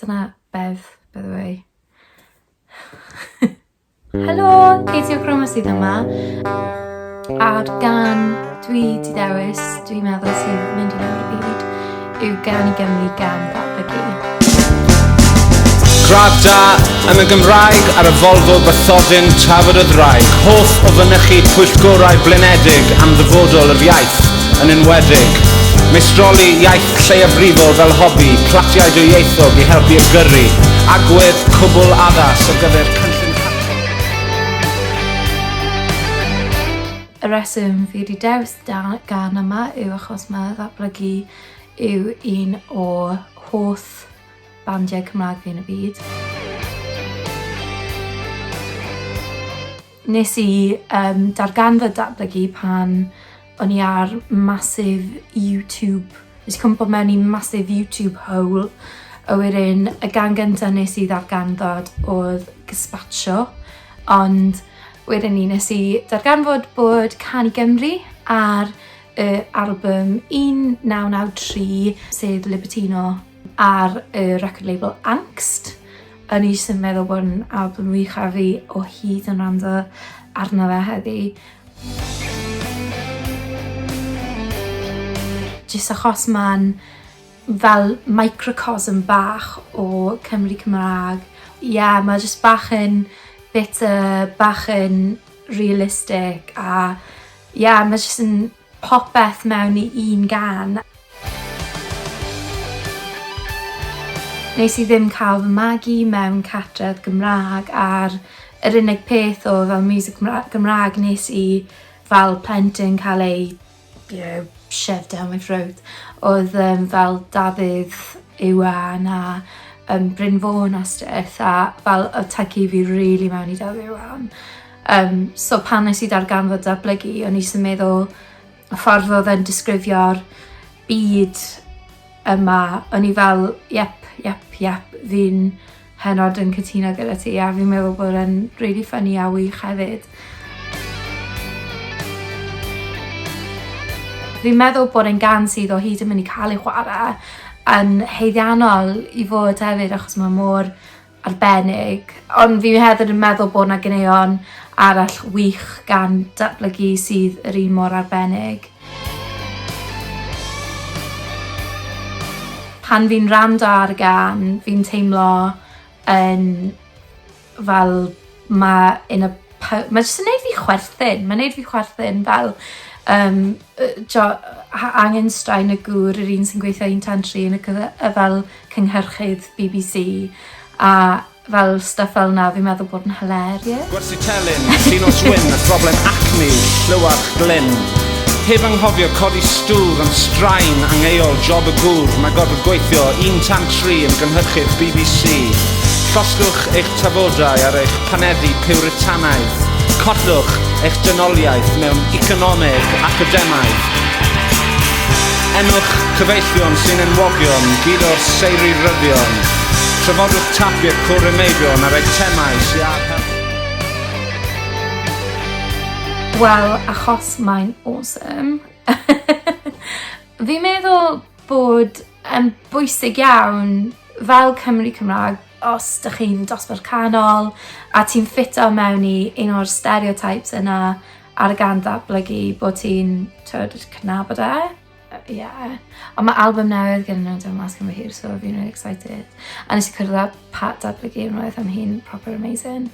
Dyna bedd, by the way. Helo, Katie o Chroma sydd yma. A'r gan dwi di dewis, dwi'n meddwl sy'n mynd i newid y byd, yw Gan i Gymru gan Datblygu. Gradd da yn y Gymraeg ar y Volvo Bathodyn Tafod y Ddraig. Hoff o fynychu pwyllgorau blinedig am ddyfodol yr iaith yn enwedig. Meistroli iaith lleiafrifol fel hobi, platiau dwyieithog i helpu y gyrru, agwedd cwbl addas ar gyfer cynllun cartref. Y rheswm fi wedi dewis gan yma yw achos mae Ddatblygu yw un o hoff bandiau Cymraeg fi yn y byd. Nes i um, darganfod Datblygu pan o'n i ar massive YouTube, nes i cwmpo mewn i massive YouTube hole, a wedyn y gan gyntaf nes i ddarganfod oedd Gazpacho, ond wedyn ni nes i darganfod bod Can i Gymru ar y album 1993, sef Libertino, ar y record label Ankst. O'n i jyst yn meddwl bod yn album wych a fi o hyd yn rando arno fe heddi. Jyst achos mae'n fel microcosm bach o Cymru Cymraeg. Ie, yeah, mae jyst bach yn bitter, bach yn realistic a ie, yeah, mae jyst yn popeth mewn i un gan. Nes i ddim cael fy magu mewn cartref Gymraeg a'r yr unig peth o fel music Gymraeg nes i fel plentyn cael ei you know, shoved down my throat oedd um, fel Dafydd Iwan a um, Bryn Fôn a stuff a fel oedd tagu fi really mewn i Dafydd Iwan. Um, so pan nes i darganfod datblygu, o'n i jyst yn meddwl y ffordd oedd e'n disgrifio'r byd yma, o'n i fel, yep, yep, yep, fi'n hynod yn cytuno gyda ti a fi'n meddwl bod e'n really funny a wych hefyd. Fi'n meddwl bod e'n gan sydd o hyd yn mynd i cael ei chwarae yn haeddiannol i fod hefyd achos mae mor arbennig, ond fi hefyd yn meddwl bod 'na ganeuon arall wych gan Datblygu sydd yr un mor arbennig. Pan fi'n rando ar y gan, fi'n teimlo yn fel ma' in a mae jyst yn neud fi chwerthin, mae'n neud fi chwerthin fel um, jo, angen straen y gŵr yr un sy'n gweithio un tan tri yn y fel cynhyrchydd BBC a fel stuff fel 'na fi'n meddwl bod yn hilarious. Gwersi telyn, Llinos Wyn a phroblem acne, Llywarch Glyn. Heb anghofio codi stŵr am straen angeuol job y gŵr, mae gorfod gweithio un tan tri yn gynhyrchydd BBC. Llosgwch eich tafodau ar eich paneddi piwritanaidd. Collwch eich dynoliaeth mewn economeg academaidd. Enwch cyfeillion sy'n enwogion, gyd o'r seiri ryddion. Trafodwch tapiau cwr y meibion a'r eitemau sy ar help. Wel, achos mae'n awesome. Fi'n meddwl bod yn bwysig iawn fel Cymry Cymraeg os dych chi'n dosbarth canol a ti'n ffito mewn i un o'r stereotypes yna ar y gan ddatblygu bod ti'n twyd, cydnabod e. Yeah. Ond mae album newydd gyda nhw dod mas cyn hir, so fi'n really excited. A nes i cwrdd â Pat Datblygu unwaith am hi'n proper amazing.